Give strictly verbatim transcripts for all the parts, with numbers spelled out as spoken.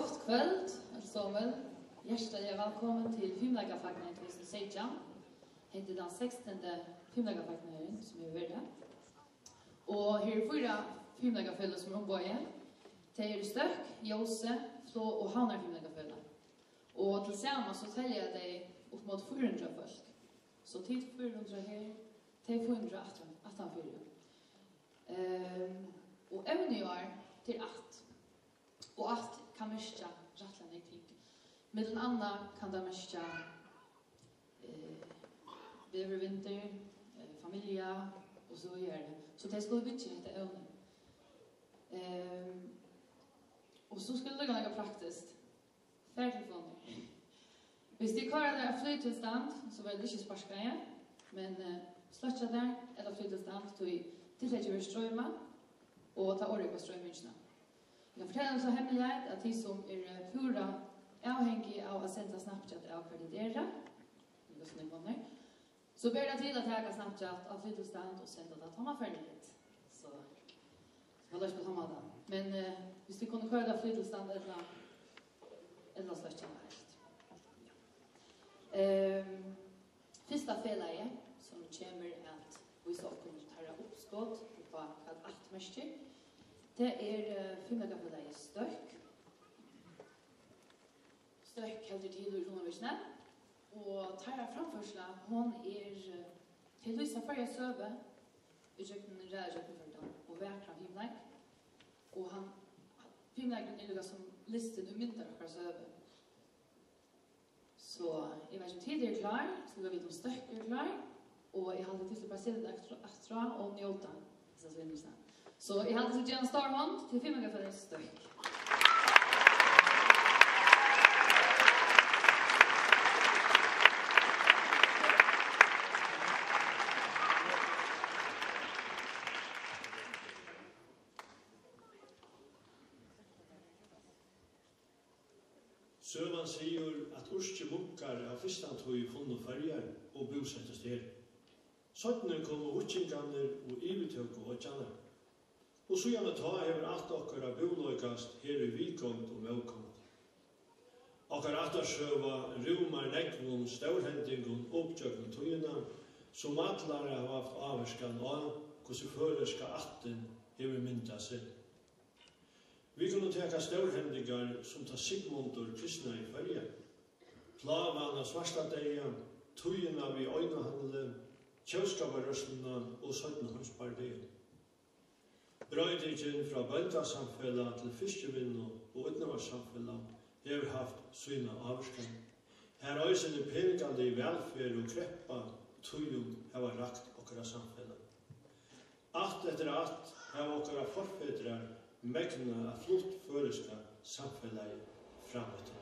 Gott kvøld, øll somul. Hjartaliga vælkomin til Fimleikafagnaðin tvey túsund og seytjan. Hetta er tann sekstanda Fimleikafagnaðurin, sum hevur verið. Og her eru fýra fimleikafeløg, sum eru umboðað. Tað eru Støkk, Ljósið, Flog og Havnar Fimleikafelag. Og tilsamans so telja tey upp móti fýra hundrað fólk. So tit fýra hundrað her, tey fýra hundrað aftan, aftanfyri. Ehm, og evnið í ár, tað er ætt. Og ætt kann merkja rættiliga nógv ting. Millum annað kann tað merkja, eh, veður, vindur, eh, familja og so víðari. So tey skulu viðgera hetta evnið. Ehm, og so skal líka nakað praktiskt. Fartelefonir. Hvis tit koyra tær á flýtilstand, so verður tær ikki sparkað, men, eh, sløkkja tær ella flýtilstand, tí tiltakið verður streymað, og tað orðið upp á stroymingina. Eg kann fortelja eina hemmeligheit, at tit sum eru púra avhangig av at senda Snapchat av hvar tit eru, líka sum eg vóni, so ber tað til at taka Snapchat á flýtilstand og senda tað, tá man fer niður. So, so man loysir tað á tann mátan. Men, eh, hvis tit kunnu koyra tað á flýtilstand ella, ella sløkkja tað heilt. Ja. Ehm, fyrsta felagið, sum kemur at vísa okkum teirra uppskot upp á, hvat ætt merkir, tað er, eh, Fimleikafelagið Støkk. Støkk heldur til í Runavíkini, og teirra framførsla, hon er, eh, tey lýsa Føroya søgu ígjøgnum ræðugjøgnumførdan og vakran fimleik, og hann, fimleikurin er líka sum listin, ið myndar okkara søgu. So, eg veit ikki, um tit eru klár, so vita vit, um Støkk er klár, og eg haldi, tit skulu bara seta tykkum aftur, aftur á og njóta hesa sendingina. So, eg haldi, tit geva eina stóra hond til Fimleikafelagið Støkk. Søgan sigur, at írskir munkar av fyrstantíð funnu Føroyar og búsettust her. Seinni komu víkingarnir og yvirtóku oyggjarnar. Og síðani tá hevur ætt okkara búloykast her í víðgongd og mótgongd. Okkara ættarsøga rúmar nógvum stórhendingum upp gjøgnum tíðina, sum allar hava havt ávirkan á, hvussu føroyska ættin hevur myndað seg. Vit kunnu taka stórhendingar sum tá Sigmundur kristnaði Føroyar, plágan á Svartadeyða, tíðina við einahandli, tjóðskaparrørsluna og seinna heimsbardagan. Broytingin frá bóndasamfelag til fiskivinnu og ídnaðarsamfelag hevur havt sína ávirkan, har eisini peningalig vælferð og kreppa tíðum hava rakt okkara samfelag. Ætt eftir ætt hava okkara forfedrar megnað at flutt føroyska samfelagið fram eftir.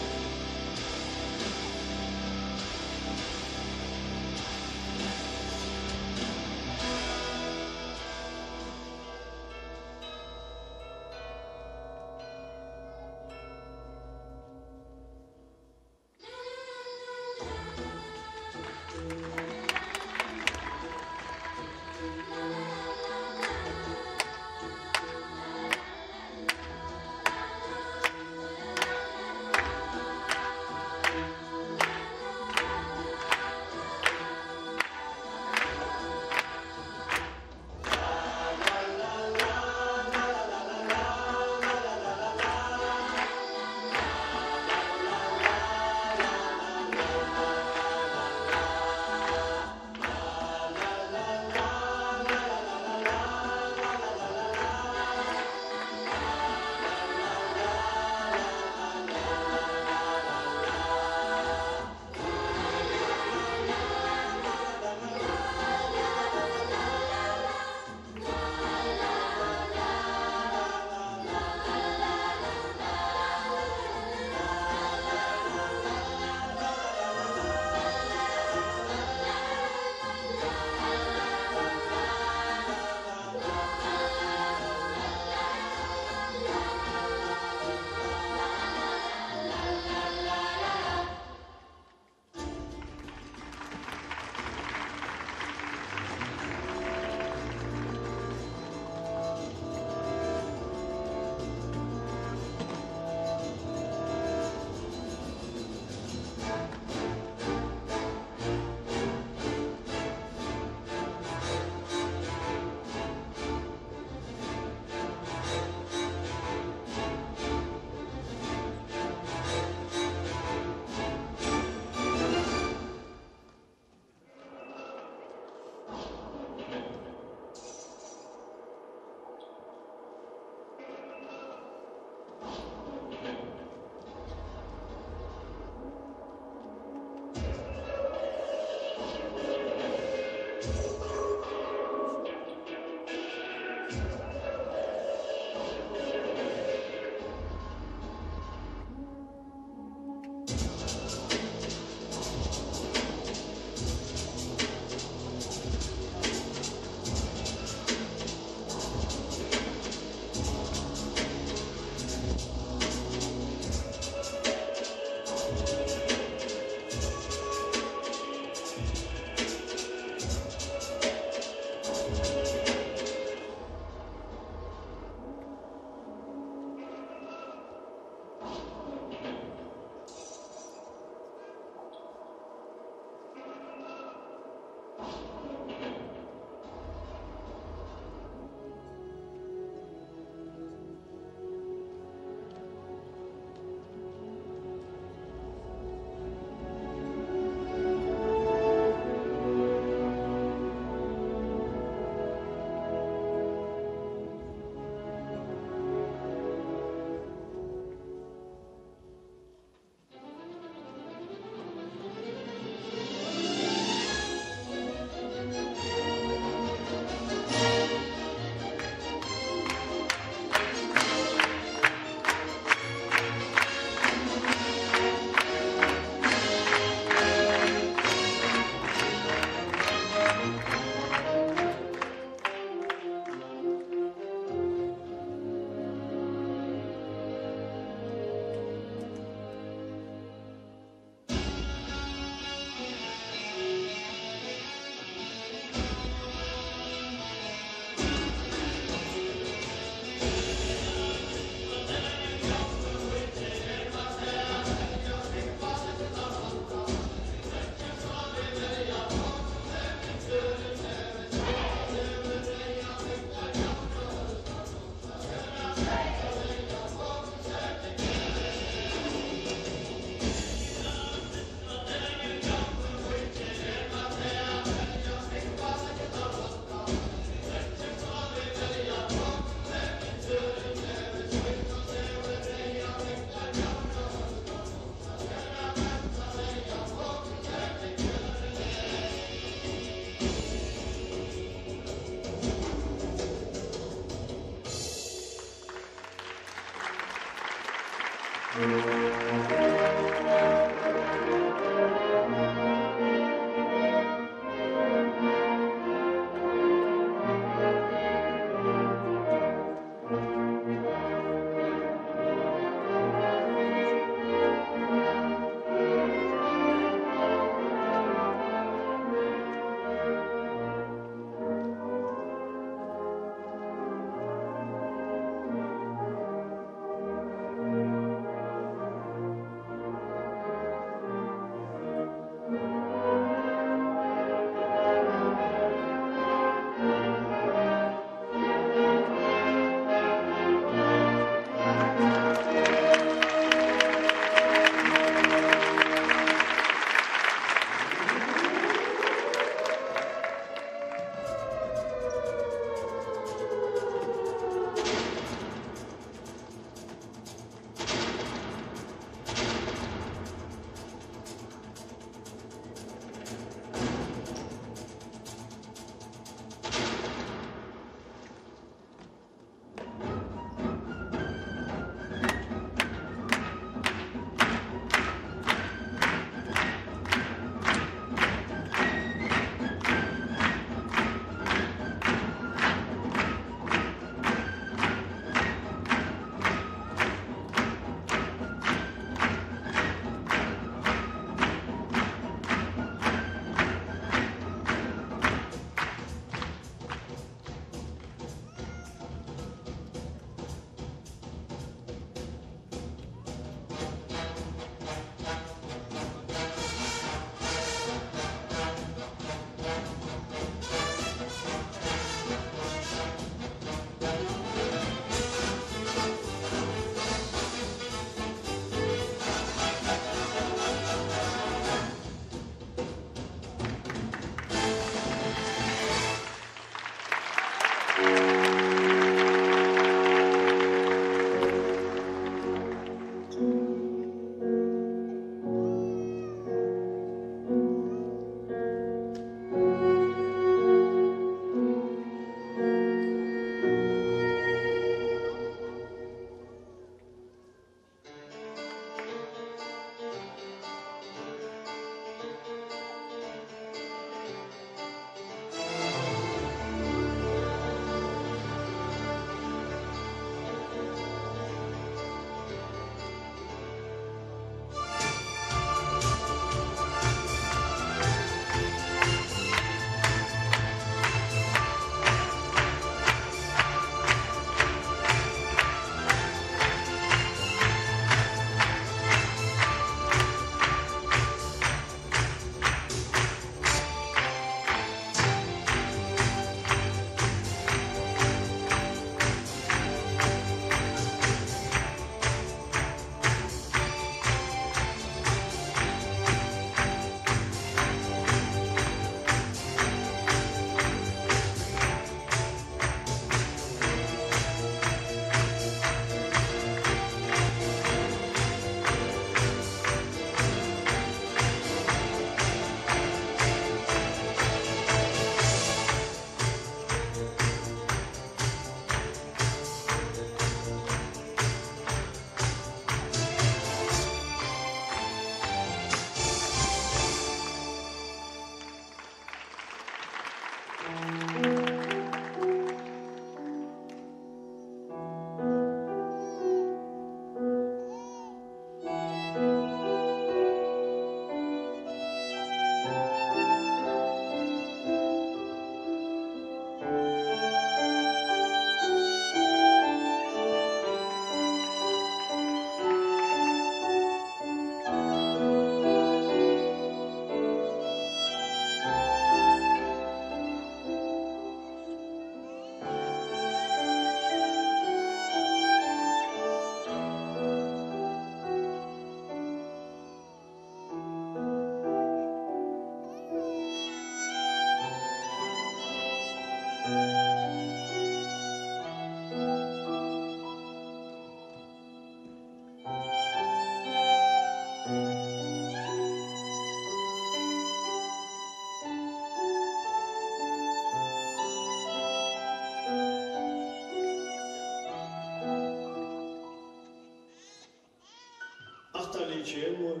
kemur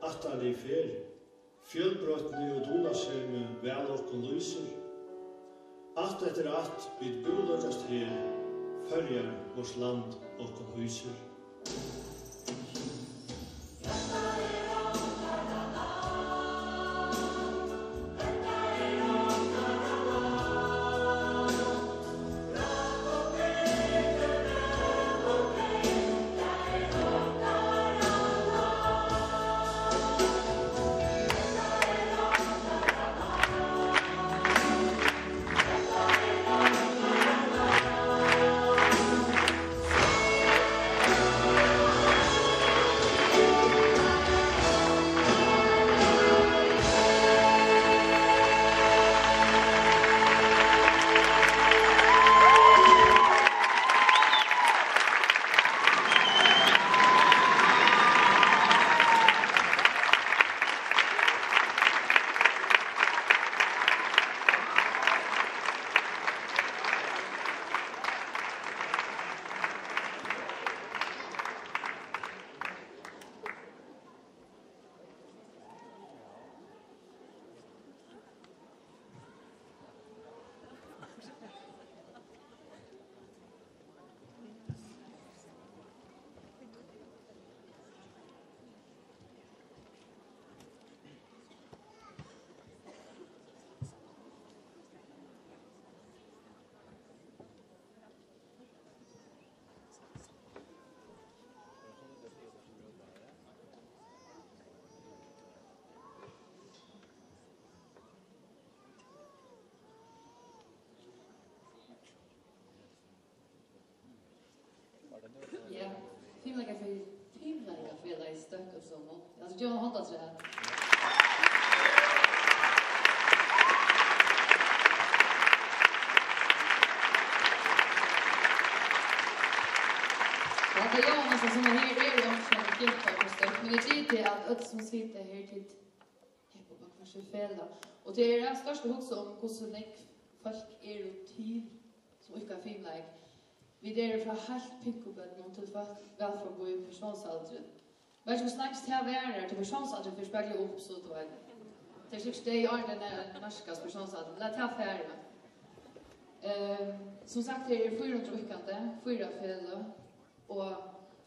ættarlig ferð, fjølbroytni og dugnasemi væl okkum lýsir. Ætt eftir ætt vit búleggast her, Føroyar, vort land okkum hýsir. Ja, Fimleikafelagið, Fimleikafelagið Støkk og Somul. Altso, gev honum hond afturat. Og hatta ljóðar næstan sum, at her eru einhvørt slag av gittar og støkk, men eg giti at øll sum sita her, tit heppa upp á hvørt sítt felag. Og tað er av størsta hugsa um, hvussu nógv fólk eru til sum íðka fimleik. Vit eru frá heilt pinkubørnum til fólk væl forbi persónsaldrin. Veit ikki, hvussu leingi tað varar, til persónsaldurin fer spakuliga upp, so tú veit. Tað er sikkurt deyð áðrenn tað nær-, nærkast persónsaldrin. Lat tað fara. Ehm, sum sagt, her eru fýra hundrað íðkandi, fýra feløg, og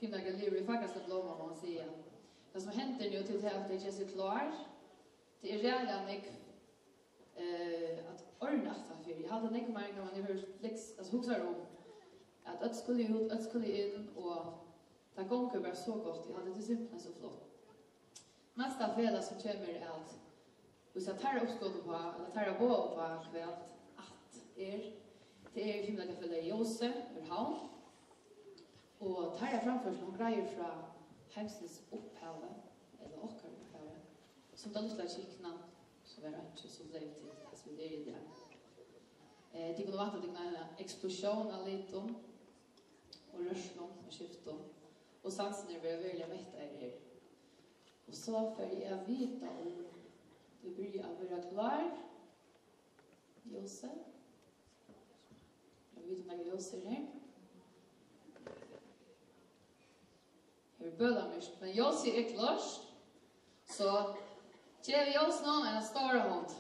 Fimleikafelagnum livir í fagrasta blóma, má man siga. Tað, sum hendir nú, til tað, at tey gera seg klár, tað er ræðuliga nógv, eh, at ordna aftan fyri. Eg haldi, at nógv meir, enn man hevur liks-, altso, hugsar um, at øll skulu út, øll skulu inn, og tað gongur bara so gott. Eg haldi, tað er simpelthen so flott. Næsta felag, sum kemur at vísa teirra uppskot upp á, ella teirra boð upp á, hvat Ætt er, tað er Fimleikafelagið Ljósið úr Havn, og teirra framførsla, hon greiðir frá heimsins upphavi, ella okkara upphavi, sum tað lítla kyknan, sum var einki, sum bleiv til tað, sum vit eru í dag. Eh, tit kunnu vænta tykkum eina eksplosión av litum og rørslum og skiftum, og sansirnir verða veruliga mettaðir her. Og so fari eg at vita, um vit byrja at vera klár. Ljósið. Eg veit, um nakað ljós er her. Her er bølamyrkt, men ljósið er klárt. So gevið ljósunum eina stóra hond.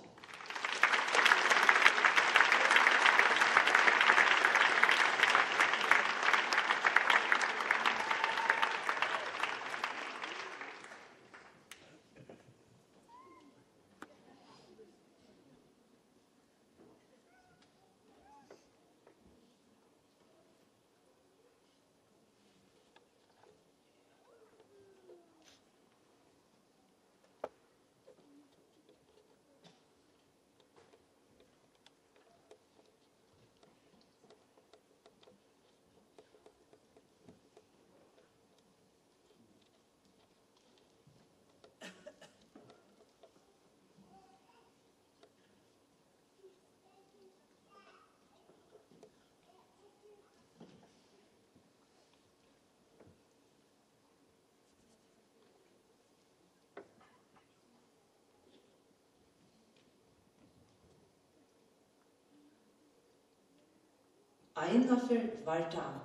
Einaferð var tað,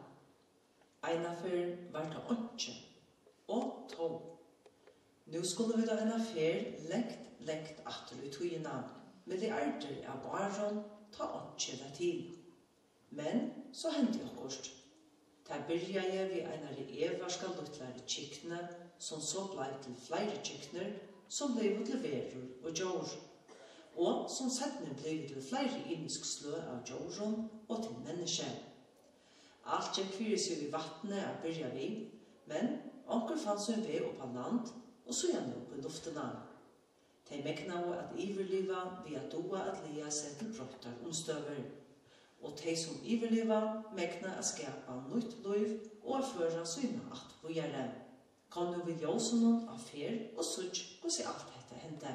einaferð var tað einki, og tó. Nú skulu vit á eina ferð langt, langt aftur í tíðina, milliardir av árum, tá einki var til. Men so hendi okkurt. Tað byrjaði við einari evarska lítlari kyknu, sum so bleiv til fleiri kyknur, sum blivu til verur og djór, og sum seinni blivu til fleiri ymisk sløg av djórum og til menniskju. Alt gekk fyri seg í vatni at byrja við, men onkur fann sín veg upp á land og síðani upp í luftina. Tey megnaðu at yvirliva við at duga at laga seg til broyttar umstøður, og tey, sum yvirliva, megna at skapa nýtt lív og at føra sína ætt víðari. Kom nú við ljósunum á ferð og síggj, hvussu alt hetta hendi.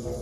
Turn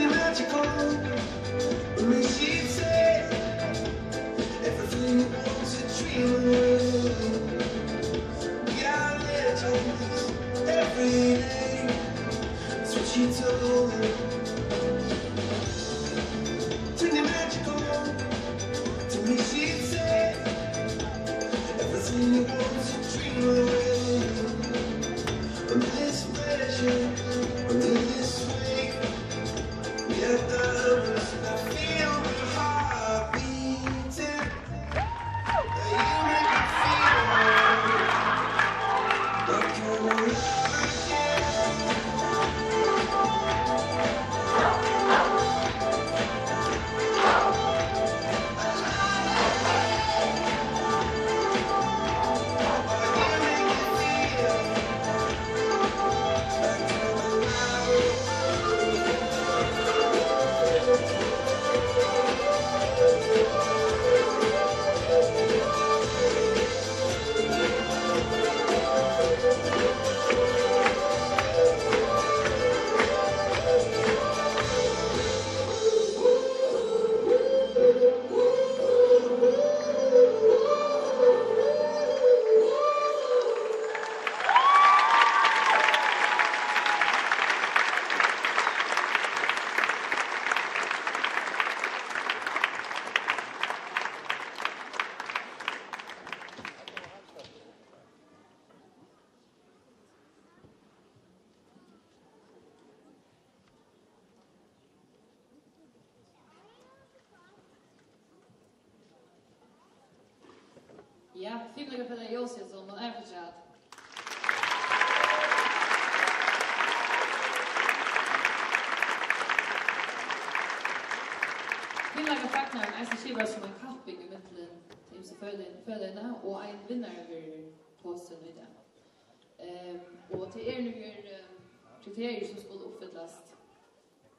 it magical, Miss She'd say, everything you want to dream of. We are legends every day. That's what she told me. Turn it magical, to me she'd say, everything you want to dream of. Under this pressure, under this weight, we are diamonds, and I feel my heart beating. Now you make me feel like I will never forget. Fimleikafelagið Jósefsson, man er fortsatt. Fimleikafagnaðurin er eisini skipaður sum ein kapping ímillum tey ymsu feløgini, og ein vinnari verður kosin í dag. Ehm, og tað er nú her, ehm, kriteriir, sum skulu uppfyllast,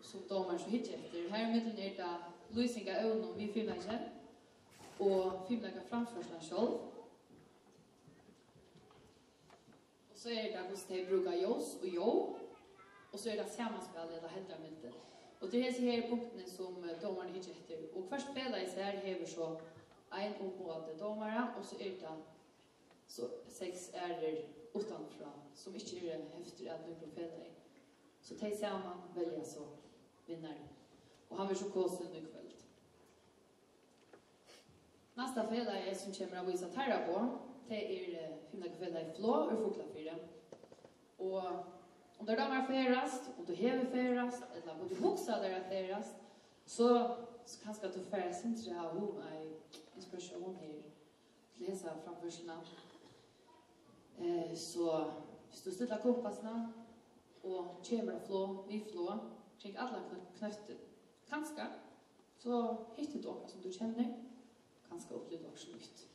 sum dómarin so hyggja eftir. Har ímillum er tað lýsing av evnum við fimleiki og fimleikaframførslan sjálv. Og so er tað, hvussu tey brúka ljós og ljóð, og so er tað samanspælið ella heildarmyndin. Og tað er hesi her punktini, sum, eh, dómarin hyggja eftir. Og hvørt felag í sær hevur so ein umboðandi dómara, og so er tað so seks aðrir uttanfrá, sum ikki eru hevtir av nøkrum felagi. So tey saman velja so vinnaran. Og hann verður so kosin í kvøld. Næsta felagið, sum kemur at vísa teirra boð, tað er, eh, Fimleikafelagið Flog úr Fuglafirði. Og um tær dámar at ferðast, um tú hevur ferðast, ella um tú hugsar tær at ferðast, so, so kanska tú fært eitt sindur av hugna, inspiratión her til hesa framførsluna. Eh, so, viss tú stillar kumpassina og kemur á flog, við flog, kring allan knø-, knøttin, kanska, so hittir tú onkran, sum tú kennir, kanska upplivir tú okkurt nýtt.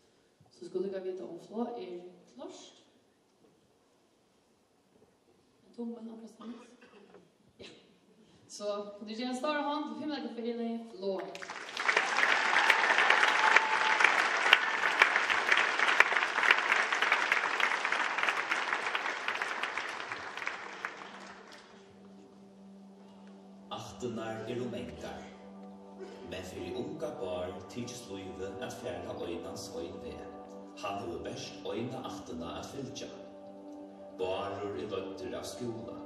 So skulu vit líka vita, um flog er klárt. Ein tummil okkurt staðni. Ja. So, kunnu tit geva eina stóra hond til Fimleikafelagið Flog. Ættirnar eru mangar, men fyri unga Bárð tykist lívið at fara einans ein veg. Hann hevur bert eina ættina at fylgja. Bárður er leiddur av Skúla,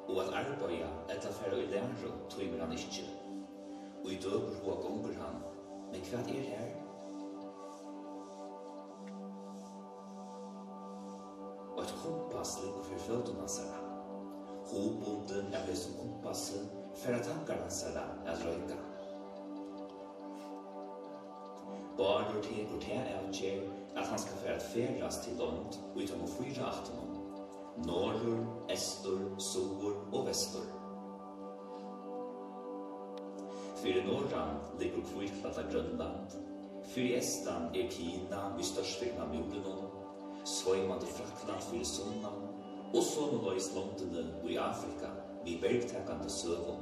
og at arbeiða ella fara í læru tímir hann ikki. Í døgurhuga gongur hann, men hvat er har? Eitt kumpass liggur fyri fótum hansara. Hugbundin av hesum kumpassi fara tankar hansara at reika. Bárður tekur ta avgerð, at hann skal fara at ferðast til lond í teimum fýra ættunum: norður, eystur, suður og vestur. Fyri norðan liggur hvítklædda Grønland, fyri eystan er Kina við stórsvigna múrinum, sveimandi Frakland fyri sunnan og somuleiðis londini í Afrika við bergtakandi søgum.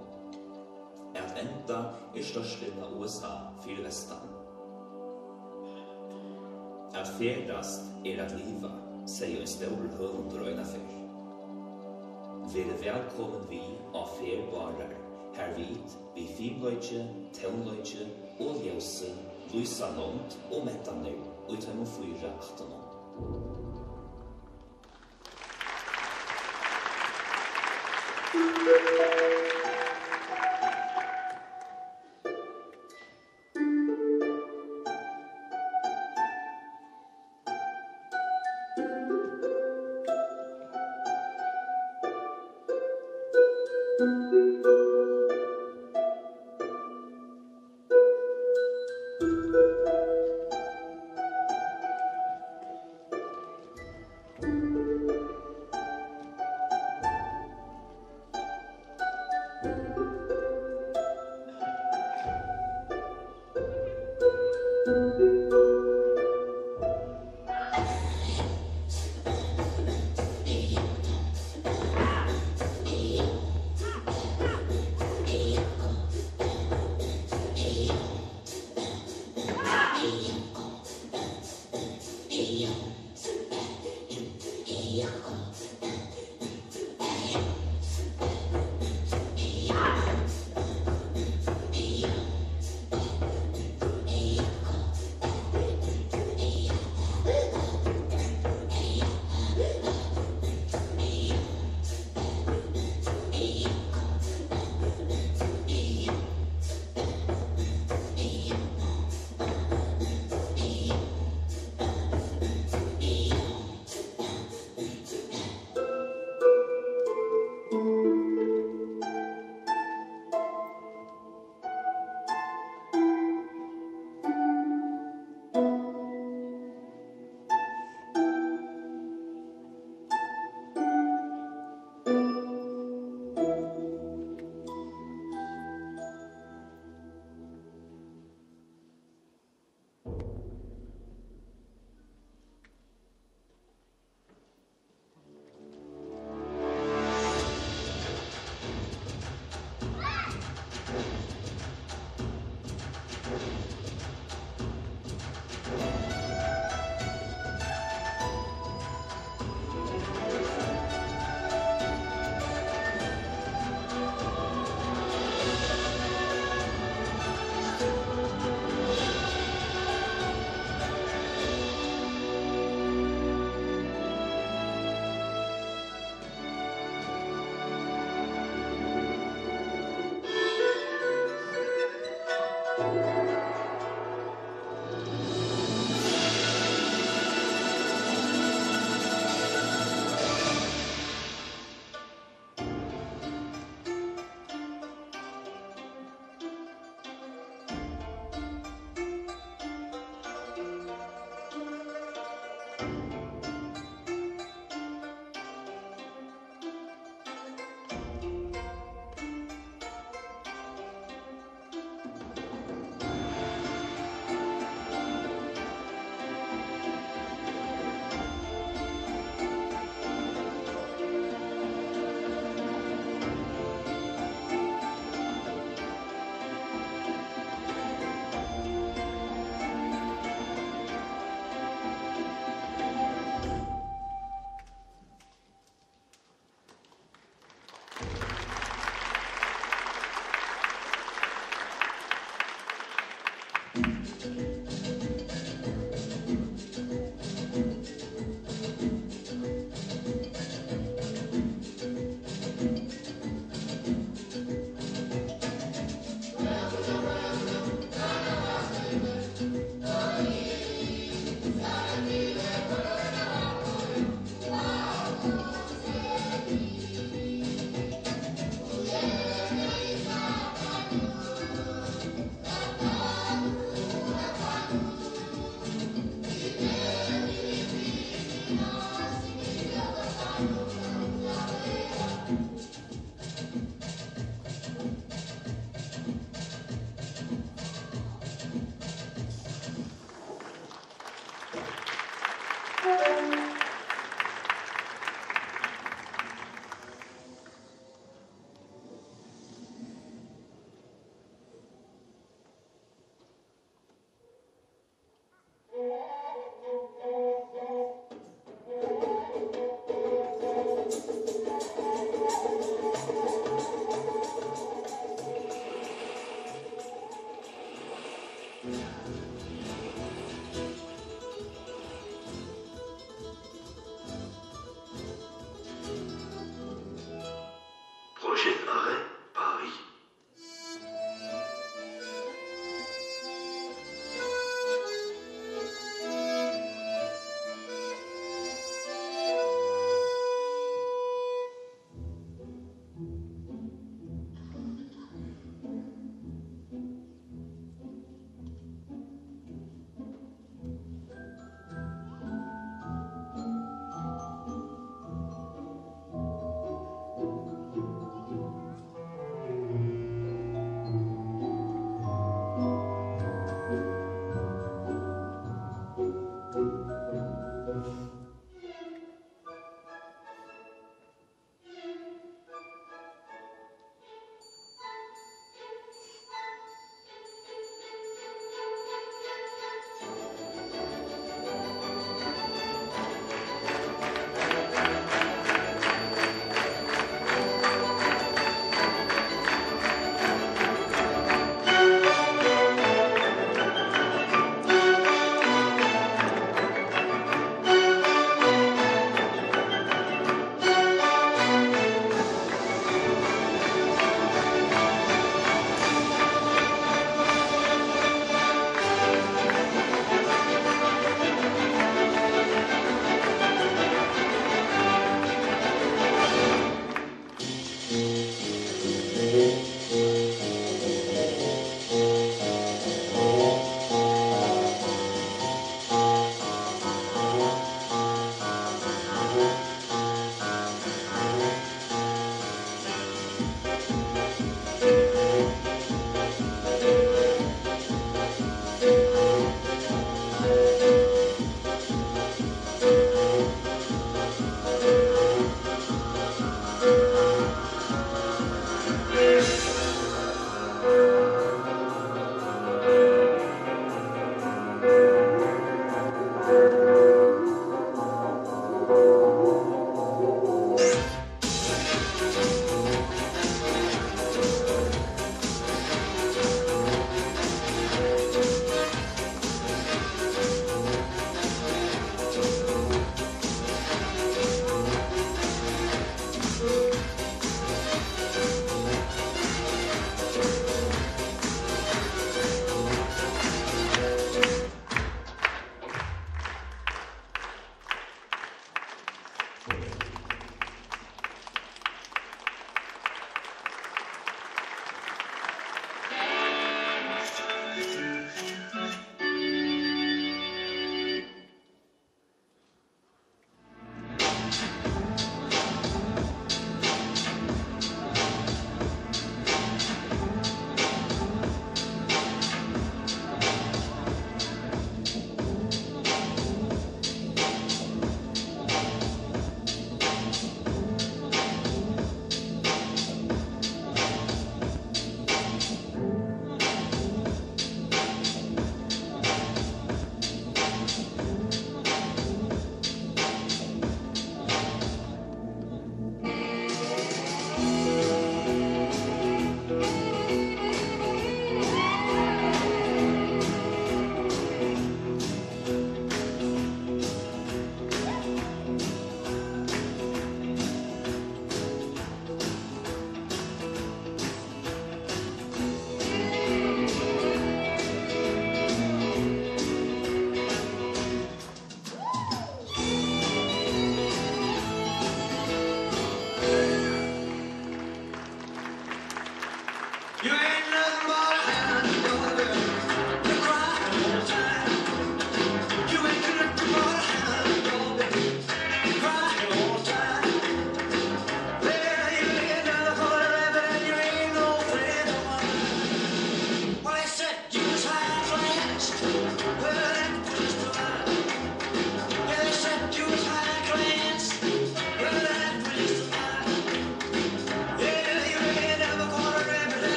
At enda er stórsligna U S A fyri vestan. At ferðast er at liva, segði ein stórur høvundur einaferð. Verið vælkomin við á ferð Bárðar, har vit við fimleiki, tónleiki og ljósi lýsa lond og mentanir í teimum fýra ættunum. Projet Arrêt Paris.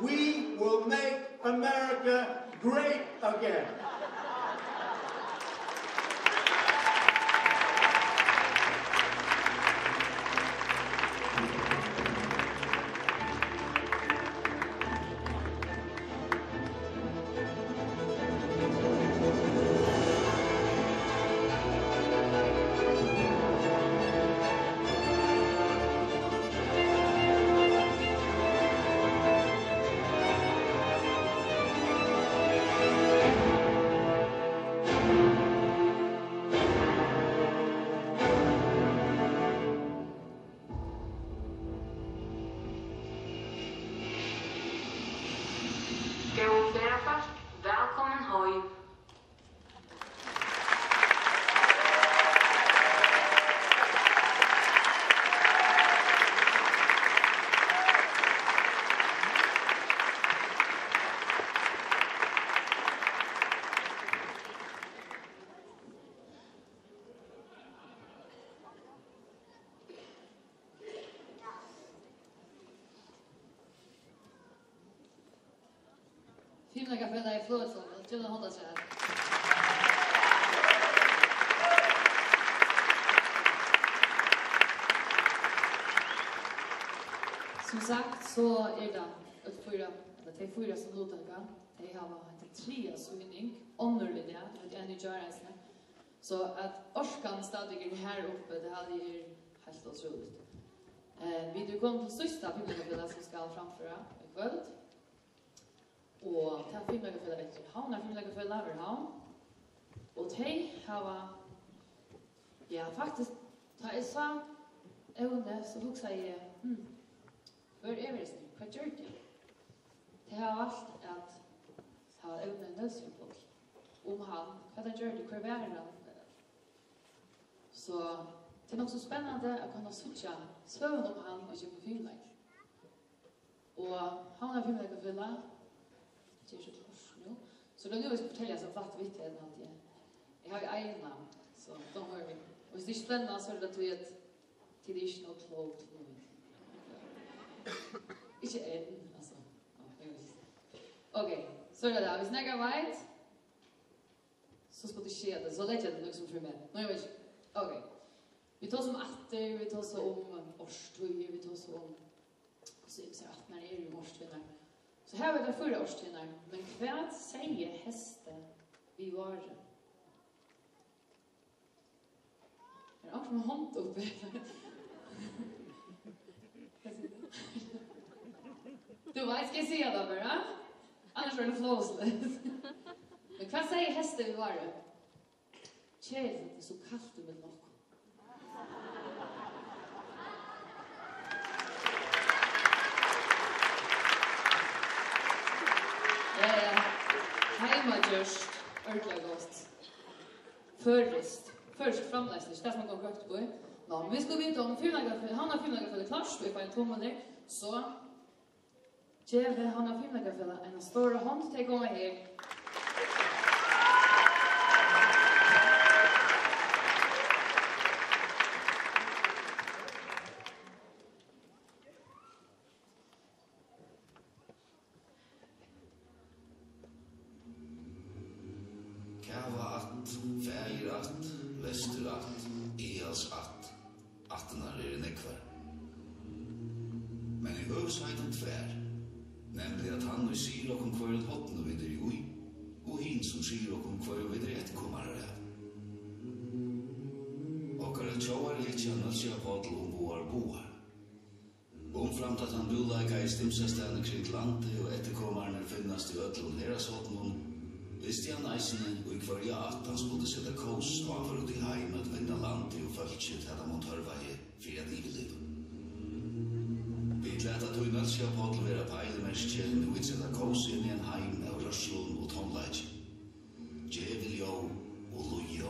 We will make America great again. Góðu ferðafólk, vælkomin heim. Fimleikafelagið Flogfelagið, gevið eina hond afturat. Sum sagt, so er tað øll fýra, ella tey fýra sum luttaka, tey hava hetta triðja sýning, onnur í dag, tað var ein í gjár eisini. So at orkan stadig er her uppi, tað haldi eg er heilt ótrúligt. Eh, vit eru komin til síðsta fimleikafelag, sum skal framføra í kvøld. Og tað fimleikafelag eitur Havnar Fimleikafelag úr Havn. Og tey hava, ja, faktiskt, tá eg sá evnið, so hugsaði eg, hm, hvør er Everest? Hvat gjørdi hann? Tey hava valt at hava evnið Nólsoyar Páll. Um hann, hvat hann gjørdi, hvør var hann? So tað er nokk so spennandi at kunna síggja søguna um hann í gjøgnum fimleik. Og Havnar Fimleikafelag ger so klárt nú. So tað er nú, eg skal fortelja so frægt við teg, Nadia. Eg havi eina, so don't worry. Og hvis tað ikki er spennandi, so er tað tí at tit eru ikki nóg klók til mín. Ikki enn, altso. Ok, so er tað tað. Hvis nakar veit, so skuldi eg siga tað, so leggi eg tað líkasum fyri meg. Nei, eg veit ikki. Ok. Vit tosa um ættir, vit tosa um árstíðir, vit tosa um hvussu ymsar ættirnar eru um árstíðirnar. So her eru tær fýra árstíðirnar. Men hvat segði heystið við várið? Er onkur við hond uppi? Tú veit, skal eg siga tað bara? Annars verður tað flósligt. Men hvat segði heystið við várið? Keðiligt, tað er so kalt ímillum okkum. Ja, ja. Heimagjørt, ordiliga gott. Føroyskt. Føroysk framleiðsla, ikki tað sum man gongur høgt upp í. Ná, men vit skulu vita um fimleikafelag, Havnar Fimleikafelag er klárt, so vit fáa ein tummil her. So gevið Havnar Fimleikafelag eina stóra hond, tey koma her. Kavaætt, Faðirætt, Vesturætt, Aðalsætt. Ættirnar eru nógvar. Men í høvuðsheitum tvær, nevniliga tann, ið sigur okkum, hvørjum horni vit eru í, og hin, sum sigur okkum, hvørjum vit eru eftirkomarar av. Okkara tjóðarhetja Nólsoyar Páll umboðar báðar. Umframt at hann búlaði stimsastaðni kring landið og eftirkomararnir finnast í øllum herðashornum, visti hann eisini, í hvørja ætt hann skuldi seta kós, tá hann fór út í heim at vinna landi og fólki tað, hann tørvaði fyri at yvirliva. Vit lata tí Nólsoyar Páll vera peilimerki, nú vit seta kós inn í ein heim av rørslum og tómleiki. Gevið ljóð og lýðið á.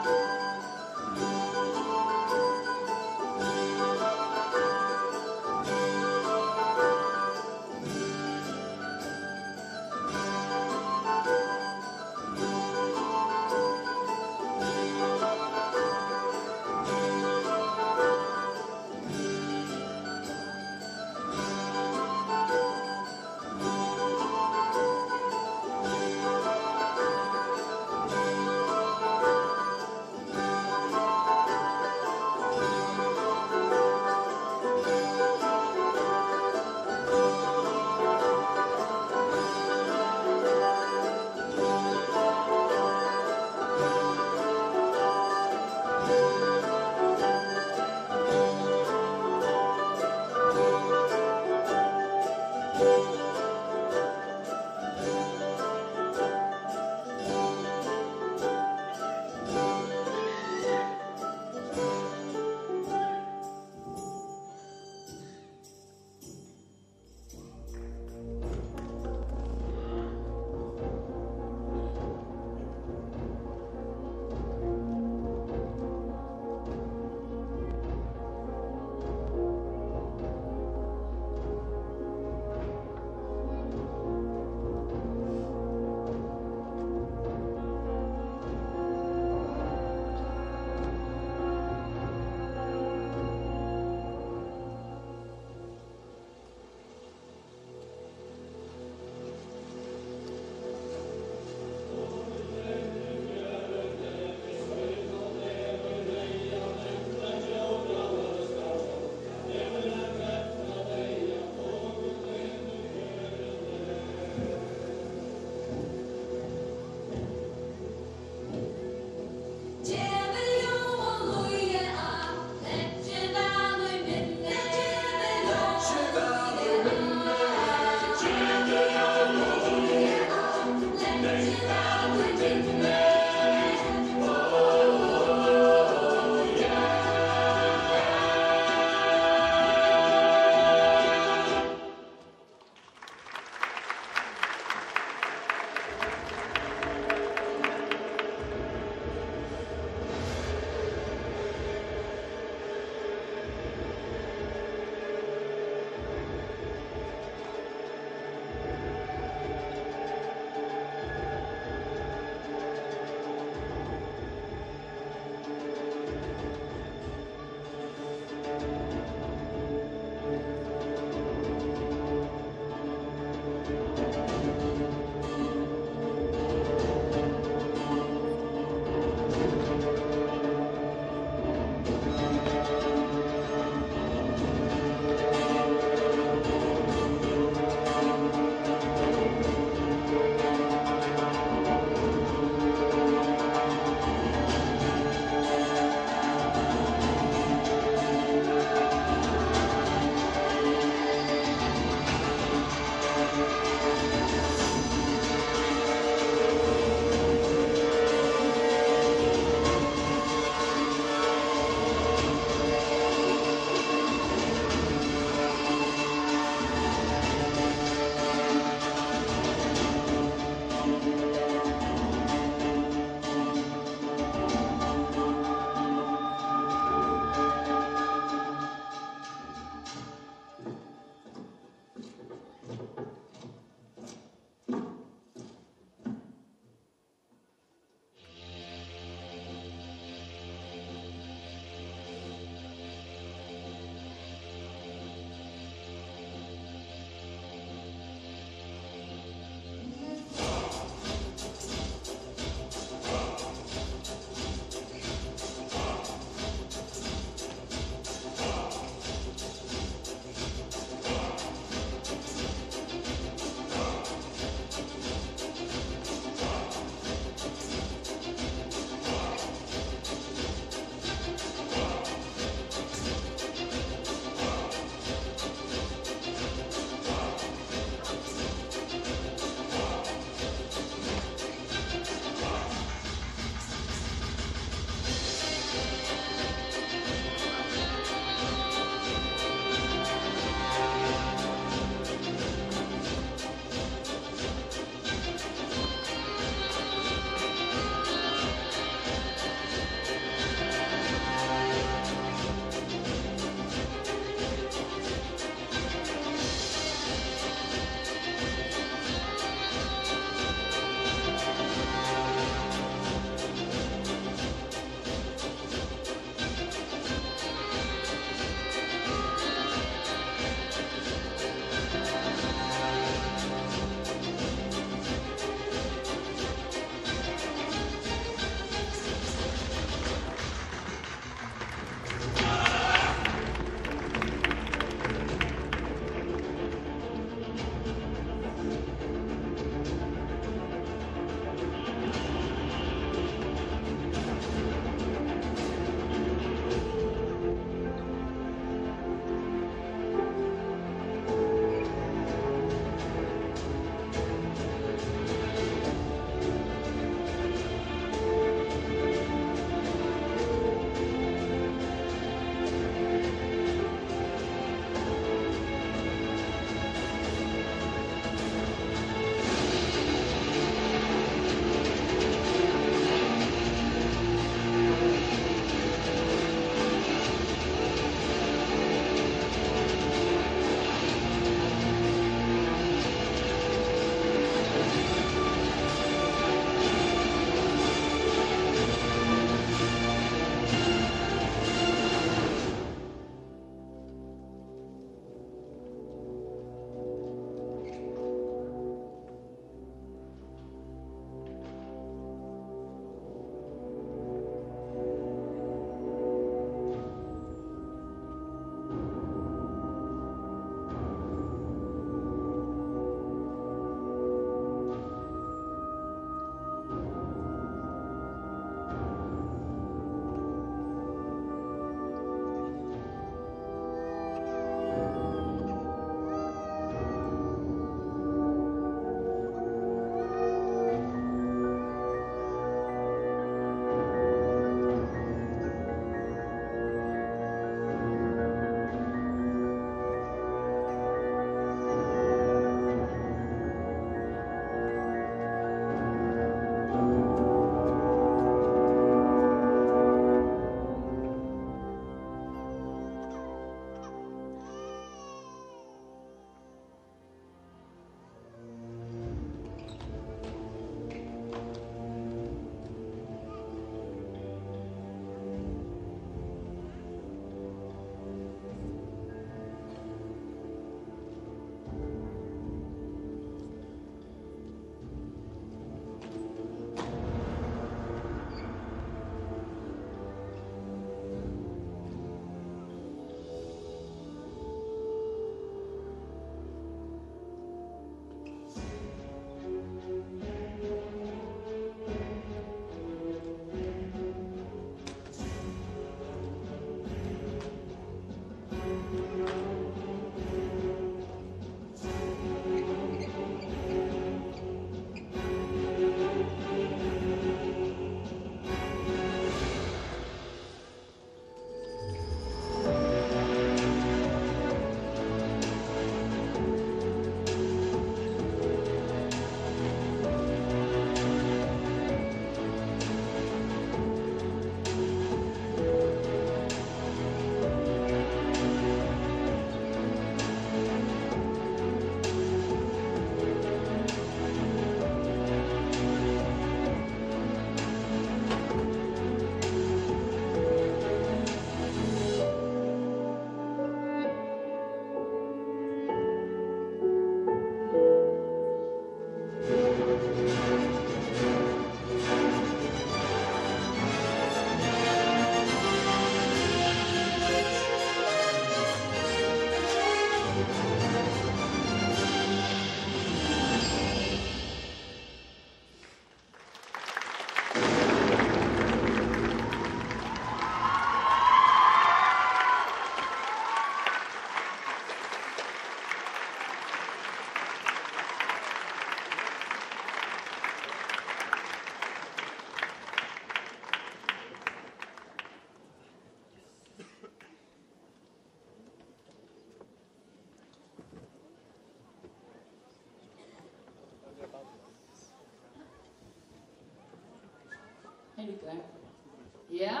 Ja.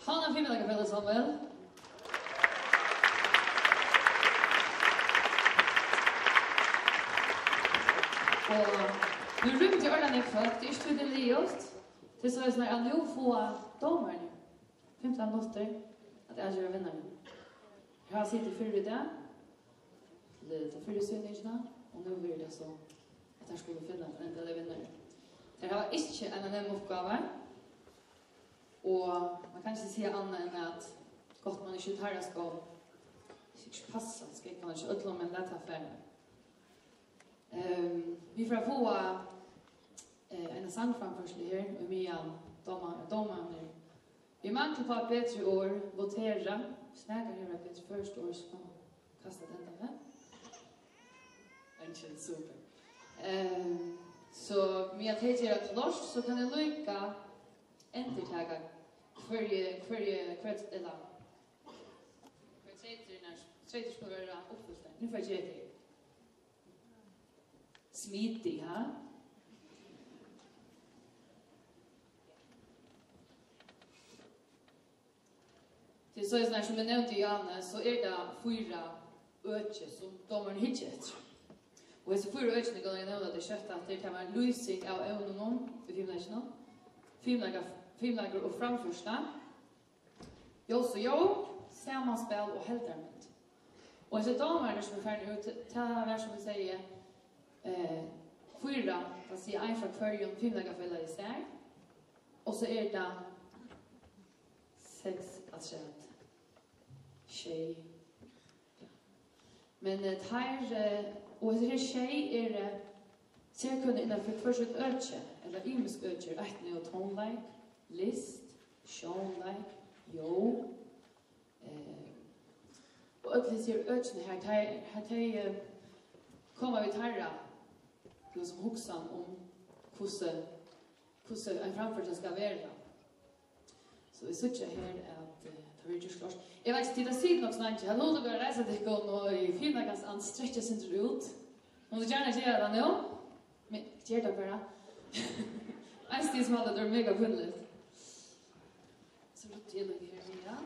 Hann er fimleikafelag, Samuel. Og nú rýmdi orðan í kvøld, tað er ikki tí, tað er liðugt. Tað er soleiðis, at nú fáa dómararnir fimtan minuttir at avgera vinnaran. Her hava sitið fyrr í dag, til ta fyrru sýningina, og nú verður tað so, at teir skulu finna tann endaliga vinnaran. Teir hava ikki eina nemuppgávu, og man kann ikki siga annað enn at gott, man ikki teirra skal, ikki passa, skal ikki, man ikki øllum, men lat tað fara. Ehm, vit fara at fáa, eh, eina sangframførslu her, og meðan dóma-, dómararnir, vit mangla bara betri orð, votera, nakar hevur eitt betri føroyskt orð, so kann man kasta tað inn. Eingin, super. Ehm, so meðan tey gera klárt, so kann eg líka endurtaka hvørji, hvørji, hvørt, ella hvørjar treytir, nær treytir skulu vera uppfyltar. Nú fari eg at gera tað. Smidig, ha? Tað er soleiðis, nær, sum eg nevndi í áðni, so er tað fýra øki, sum dómarin hyggur eftir. Og hesi fýra økini, kann eg nevna tey skjótt, at tað var lýsing av evnunum í fimleikinum, fimleikar, fimleikar og framførsla, ljós og ljóð, samanspæl og heildarmynd. Og hesi dómararnir, sum eru farnir út, tað var, sum eg segði, eh, fýra, tað sigur ein frá hvørjum fimleikafelagi sær, og so er tað seks afturat. Sjey. Ja. Men, eh, teir, eh, og hesi her sjey eru, eh, serkøni innan fyri hvør sítt øki, ella ymisk øki, eitt nú tónleik, list, sjónleik, ljóð, eh, og øll hesi her økini her, tey, her tey, eh, koma við teirra, líkasum, hugsan um hvussu, hvussu ein framførsla skal vera. So vit síggja her, at, eh, tað verður gjørt klárt. Eg veit ikki, tit hava sitið nokk so leingi. Hevði hug til at reisa tykkum og í fimleikans and strekkja eitt sindur út? Munnu gjarna gera tað nú. Men ger tað bara. Eisini tit sum halda, tað er mega pínligt. So ruddi eg líka her, ja.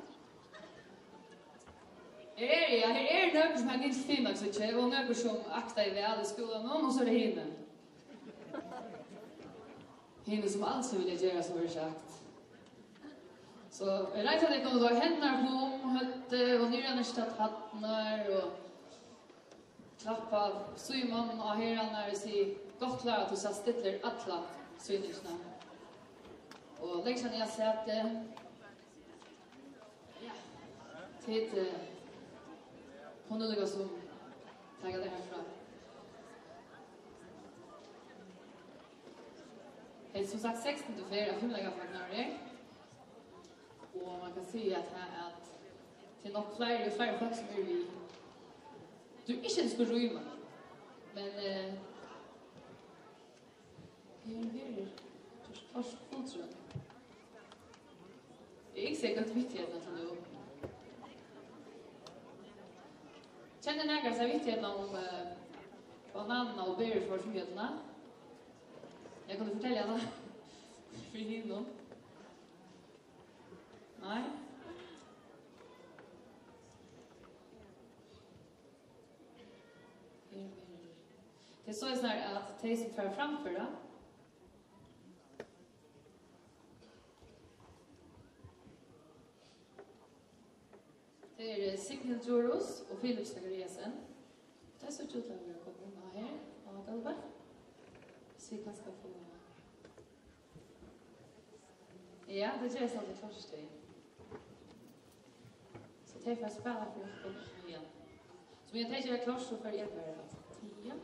Her er, ja, her eru nøkur sum hava gingið til fimleiks, ikki? Og nøkur sum aktaðu væl í skúlanum, og so eru hini. Hini, sum aldri vilja gera, sum verður sagt. So, eg veit, at eg kom til hendurnar, hum, høvdið, og niður á nyrsta tærnar, og klappa Símon á herðarnar og siga: "Gott klárað, tú sært stillir alla sýningina." Og lengst hann eg sat, eh, ja, tit, eh, kunnu líkasum taka tað herfrá. Hetta er sum sagt sekstandu ferð, at fimleikafagnaður er. Og man kann siga, at her, at tað er nokk fleiri og fleiri fólk, sum eru við. Tú er ikki, at tú skal rýma, men, eh, her verður gjørt klárt fulltrøð. Eg ynski, eg kundi vitjað hana til nú. Kennir nakar seg vitjað hana um, eh, bananina og berið frá Fimmjøllini? Eg kundi fortelja hana fyri hinum. Nei? Tað er soleiðis, at tey, sum fara at framføra, tað eru Signy Djurhuus og Filip Zachariasen. Tey síggja út til at vera komin á her, á gólvið. So vit kanska fáa Ja, tað ger eg, so tað klárt tey. So tey fara at spæla fyri okkum, ja. So meðan tey gera klárt, so fari eg bara at tiga.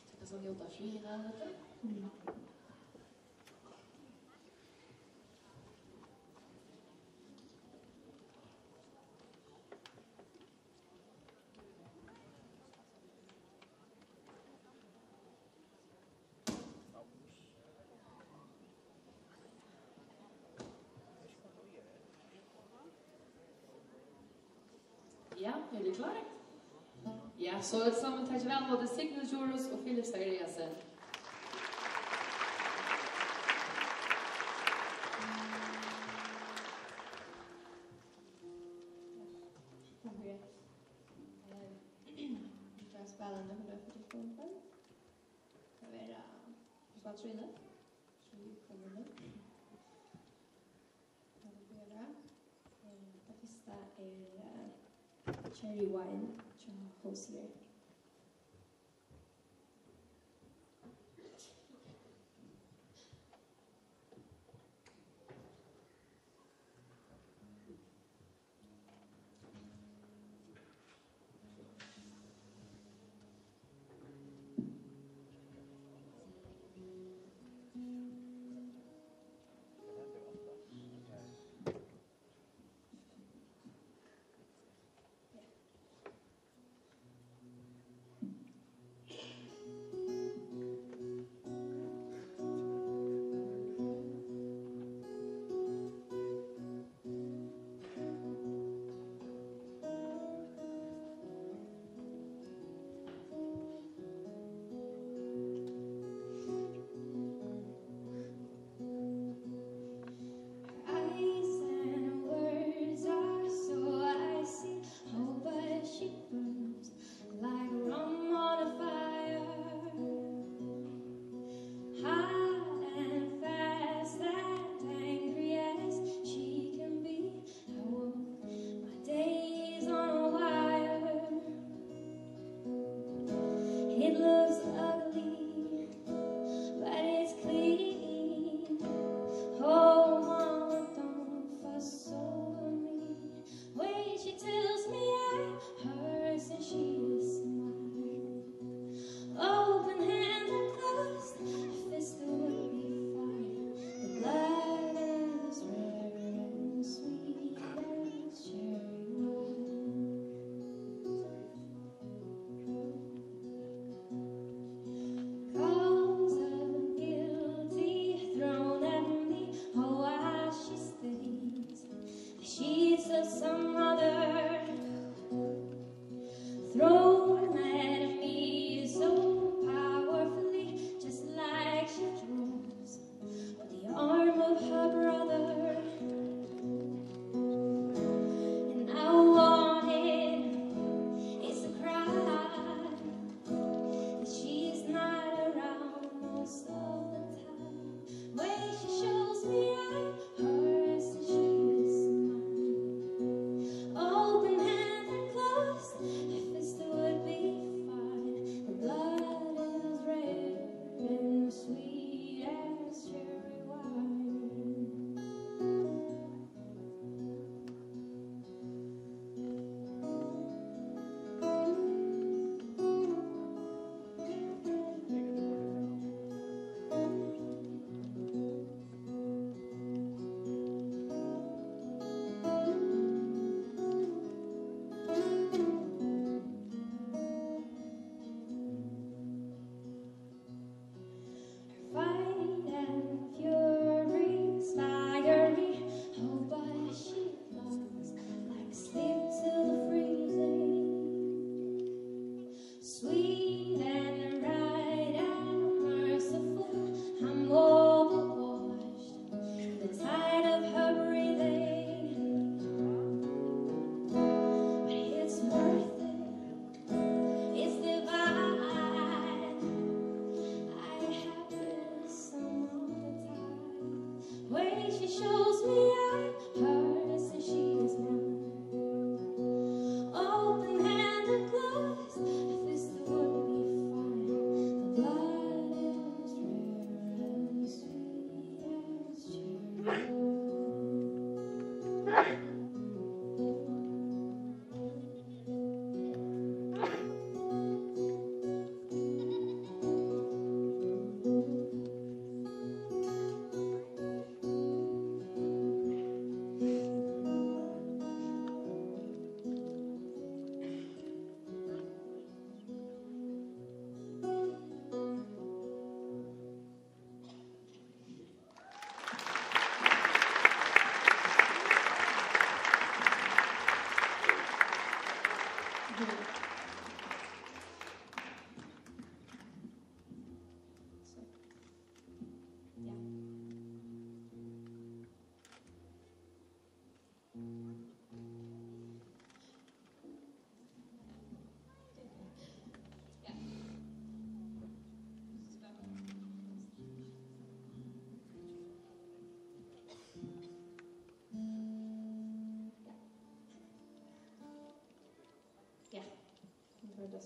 Tey kanska njóta friðin av hetta. Ja, eru tit klár? Ja, so øll saman, takið væl ímóti Signy Djurhuus og Filip Zachariasen. Katrine, so vit koma nú. Tað vil vera, eh, tað fyrsta er, eh, Cherry Wine hjá Hozier. Eyes and words are so icy. Oh, but she burns like rum on a fire. Hot and fast and angry as she can be. I walk my days on a wire. It looks ugly, but it's clean. Oh, mama, don't fuss over me. When she tells me I'm hers and she is mine. Open hand and closed fist would be fine. The blood is rare and sweet as cherry wine.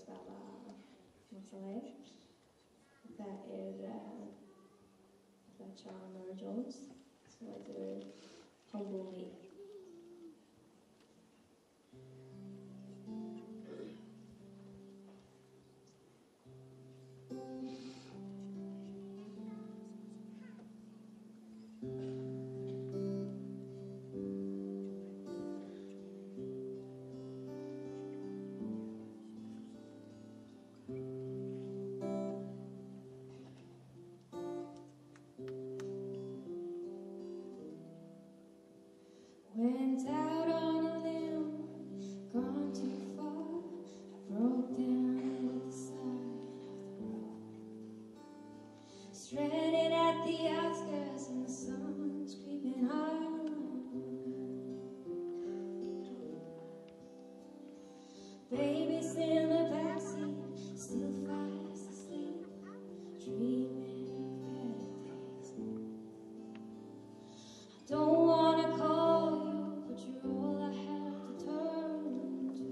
spæla Mozzarella. Og tað er, eh, tað er hjá Norah Jones, sum eitur Humble Me. Went out on a limb, gone too far. I broke down at the side of the road. Stranded at the outskirts and the sun's creeping up. Baby's in the backseat, still fast asleep, dreaming of better days. I don't wanna call you, but you're all I have to turn to.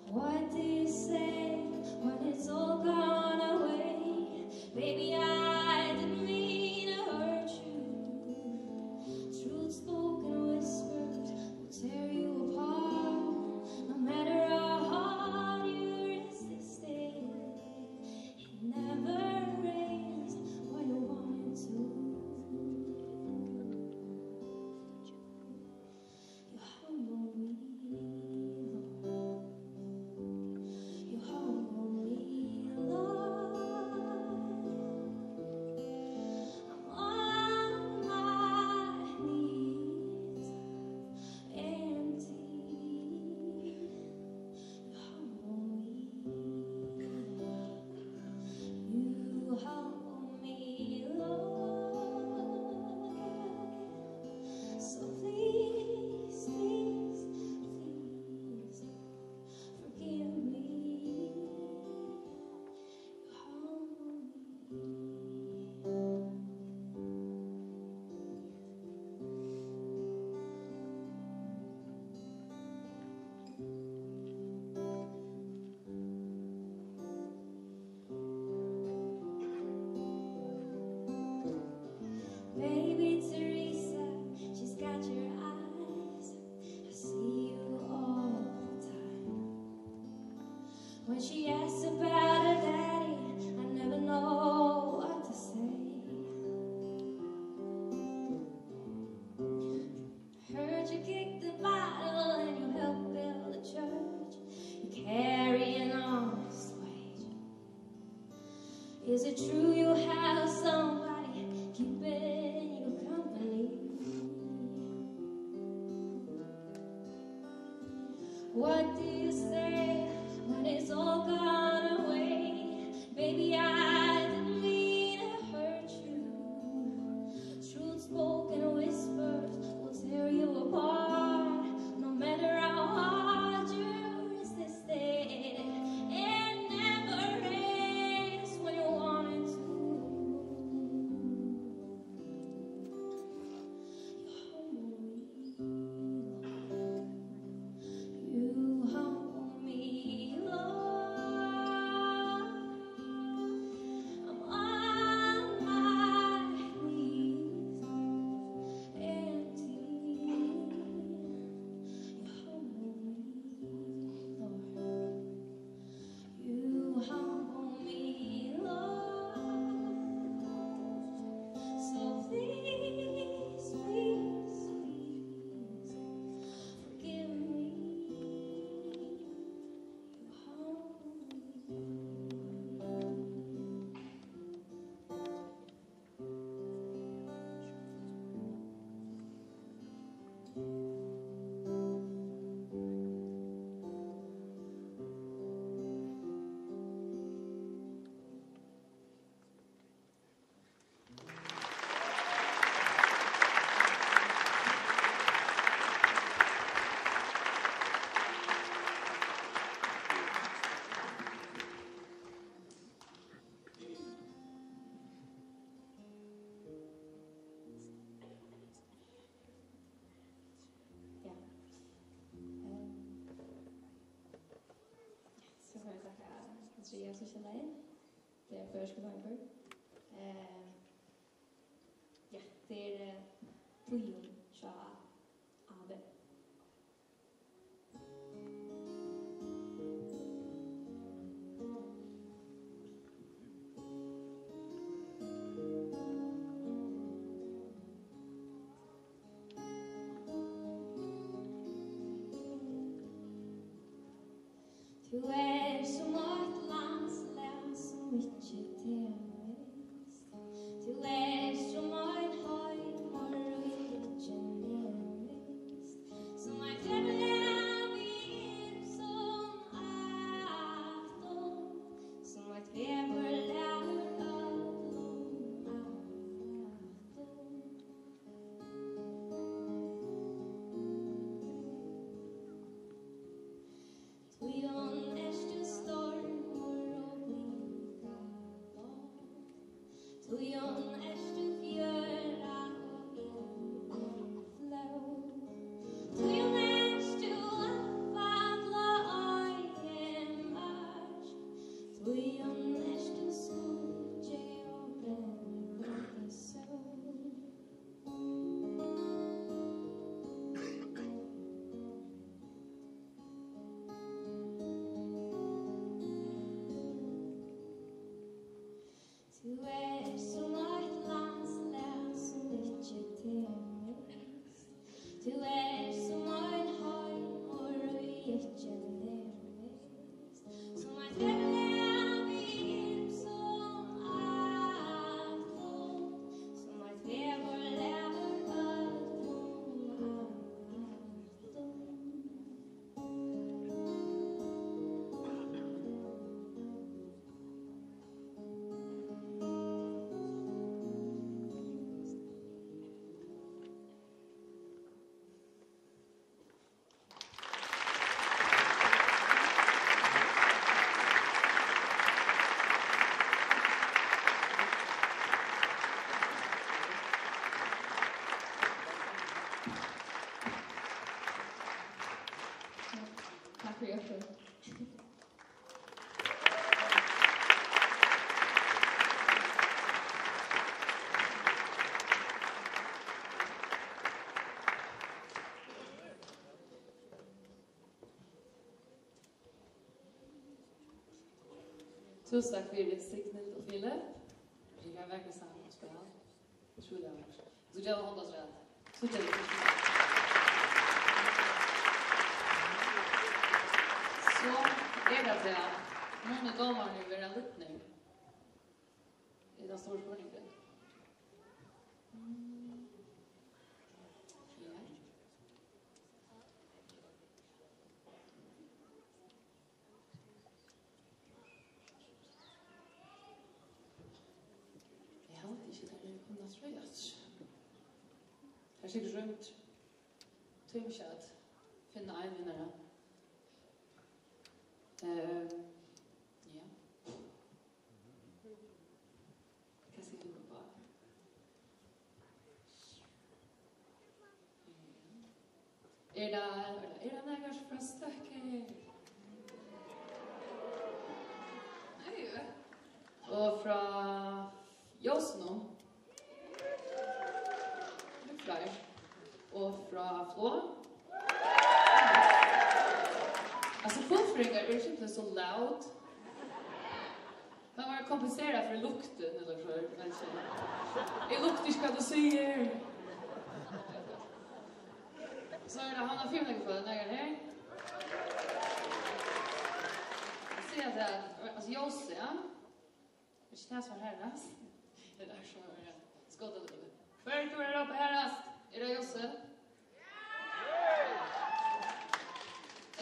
What do you say when it's all gone away? Baby, I didn't mean to hurt you. Truth spoken whispered will tear you apart. No matter how hard you resist it, it never rains when you want it to. You humble me, Lord. You humble me, Lord. I'm on my knees, empty. You humble me, Lord. You humble me, Lord. So please, please, please forgive me. You humble me. Baby Teresa, she's got your eyes. I see you all the time. When she asks about her daddy, I never know what to say. Heard you kick the bottle and you help build a church. You carry an honest wage. Is it true you have somebody keeping you company? What do you say when it's all gone away? Baby, I didn't mean to hurt you. Truth spoken whispered will tear you apart. No matter how hard you resist it, it never ends when you want it to. You humble me, Lord. You humble me, Lord. Triðja, síðsta lagið. Tað er føroyskur sangur. Eh, ja, tað er, eh, Tíðin hjá A V. Tú ert sum eitt landslag sum ikki tevist. Tú ert sum ein heimur ið ikki nevnist. Sum eitt veðurlag við ymsum ættum. Sum eitt veðurlag úr øllum ættum. Tíðin ert tú stormur og blika loft. Tíðin ert tú fjøra og yvirflóð. Tíðin ert tú uppfall og oyðimørk. Tíðin ert tú skýggj og brennandi sól. Tú ert sum eitt landslag sum ikki tevist. Tú ert sum ein heimur ið ikki nevnist. Sum eitt veðurlag við ymsum ættum. Sum eitt veðurlag úr øllum ættum. Takk fyri hjálpina. Túsund takk fyri, Sigrid og Filip. Tykkara vakra sang og spæl. Trúliga vakurt. So geva honda afturat. So geva vit. So er tað tað. Munu dómararnir vera lidnir? Er tað stóra spurningurin. Mm. Ja. Eg haldi ikki, tær eru komnar aftur. Tað er sikkurt roynt. Tíma ikki at finna ein vinnara. Ehm, ja. Hvat skal eg finna uppá? Er tað, er tað, er tað nakar frá Støkki? Nei. Og frá Ljósunum? Tað er fleiri. Og frá Flá? Altso, fullføringar eru simpelthen so loud. Tað var kompensera fyri luktin, ella hvat, men ikki. Eg lukti ikki, hvat tú sigur. So er tað Havnar Fimleikafólk, nakar her? Eg sigi at tað er, altso, Jósi, ja. Er ikki tað sum er harðast? Ella er sum er skotað til. Hvør er tað rópa harðast? Er tað Jósi?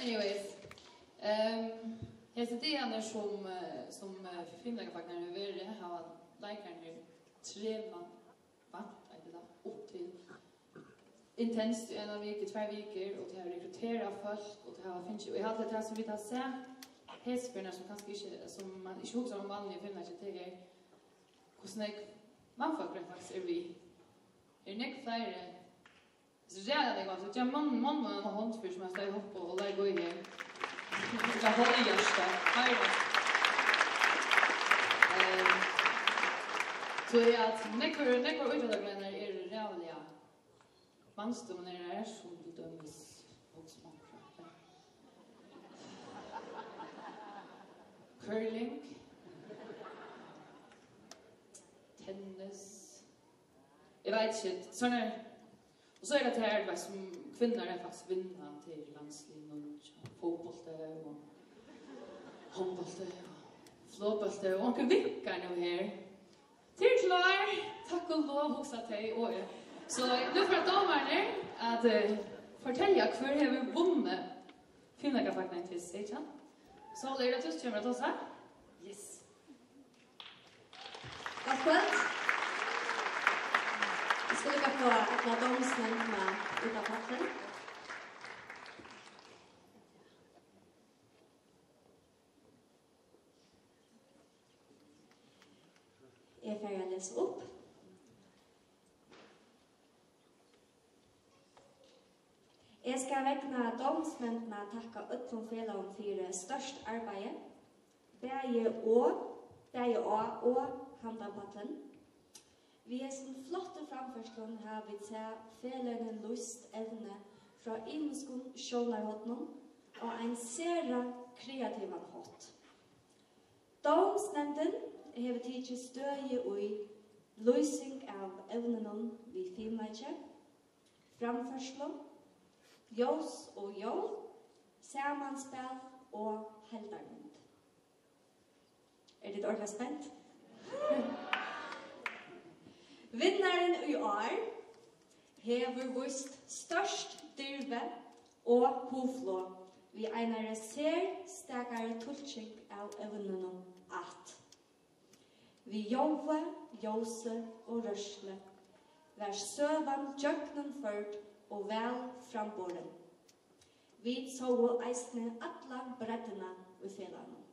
Anyways, ehm, hesir dagarnar sum, eh, sum, eh, Fimleikafólkarnir hava verið, hava leikararnir trenað, vant, eitur tað, upp til intenst í eina viku, tveir vikur, og tey hava rekruterað fólk, og tey hava fingið, og eg haldi, at tað, sum vit hava sæð hesa ferðina, sum kanska ikki, sum mann ikki hugsar um vanliga fimleiki, tað er, hvussu nógv mannfólk reint faktiskt er við. Er nógv fleiri Ræðuliga gott. Gev mann-, monnunum eina hond fyri, sum at tey hoppa og leika í her. Ella hálvhjarta. Meira. So er at nógvar, nógvar ítróttagreinar eru ræðuliga mansdomineraðar, sum til dømis bókspannkraft, curling, tennis, eg veit ikki, sovorðnar. Og so er tað her, veitst, sum kvinnur eru faktiskt vinnandi í landsliðnum, hjá fótbólti og hondbólti og flogbólti, og onkur vinkar nú her. Tað er klár, takk og lov, hugsa tey og eg. So nú fara dómararnir at, eh, fortelja, hvør hevur vunnið fimleikapakkuna í tjúgu seytjan. So, Laura, tú kemur at tosa. Yes. Gott kvøld. Vit skulu líka fáa alla dómsnevndina út á pallin. Eg fari at lesa upp. Eg skal vegna dómsnevndina takka øllum feløgum fyri stórt arbeiði, bæði og, bæði á og handan pallin. Við hesum flottu framførslum hava vit sæð feløgini lýst evni frá ymiskum sjónarhornum á ein sera kreativan hátt. Dómsnevndin hevur tikið støði í lýsing av evnunum við fimleiki, framførslu, ljós og ljóð, samanspæl og heildarmynd. Eru tit ordiliga spent? Vinnarin í ár hevur víst stórt dirvi og hugflog við einari serstakari tulking av evninum at við ljóði, ljósi og rørslu var søgan gjøgnumførd og væl framborin. Vit sóu eisini alla breiddina í felagnum.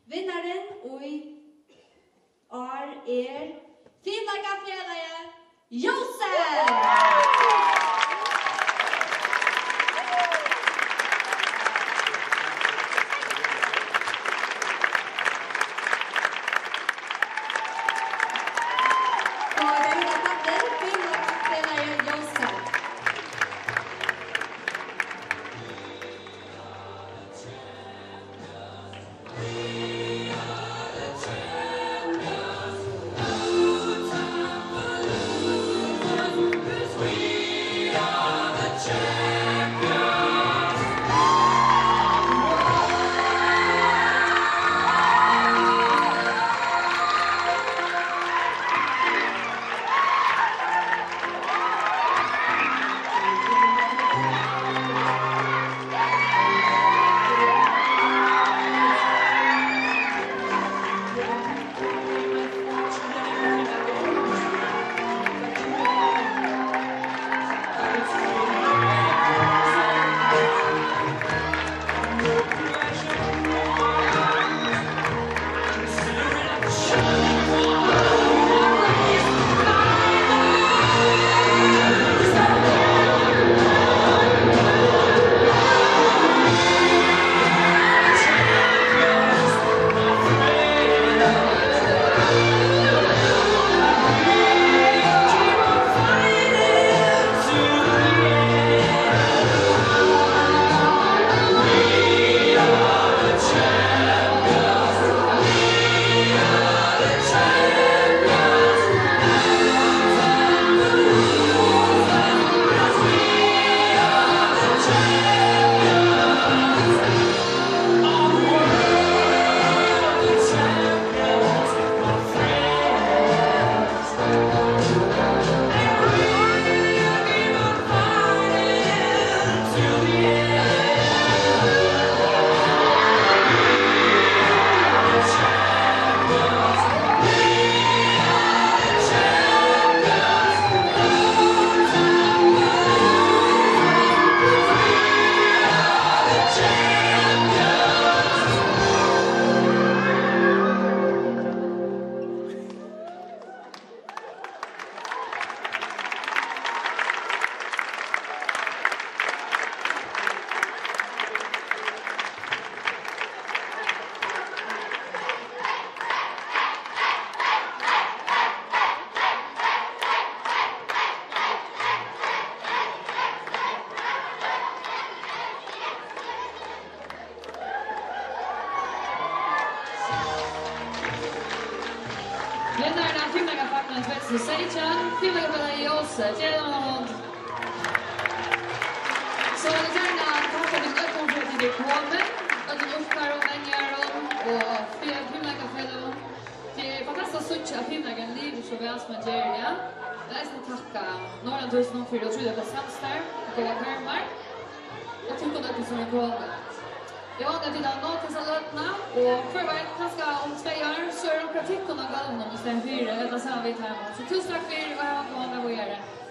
Vinnarin í ár er Fimleikafelagið Jósef! Og tey vinna pallin, Fimleikafelagið Jósef. Tvey túsund og seytjan, Fimleikafelagið Ljósið, gev honum eina hond. So vil eg gjarna takka tykkum øllum fyri at tit eru komin, øllum urtarum, venjarum og fim-, fimleikafeløgum. Tað er fantastiskt at síggja, at fimleikin livir so væl, sum hann ger, ja. Eg vil eisini takka Norðurlandi Húsinum fyri ótrúliga gott samstarv og góðar karmar. Og tykkum øllum, sum eru komin. Eg vóni, at tit hava notið hesa løtuna, og hvør veit, kanska um tvey ár, so er onkur av tykkum á gólvinum í staðin fyri, ella saman við teimum. So túsund takk fyri, og hav tað gott víðari.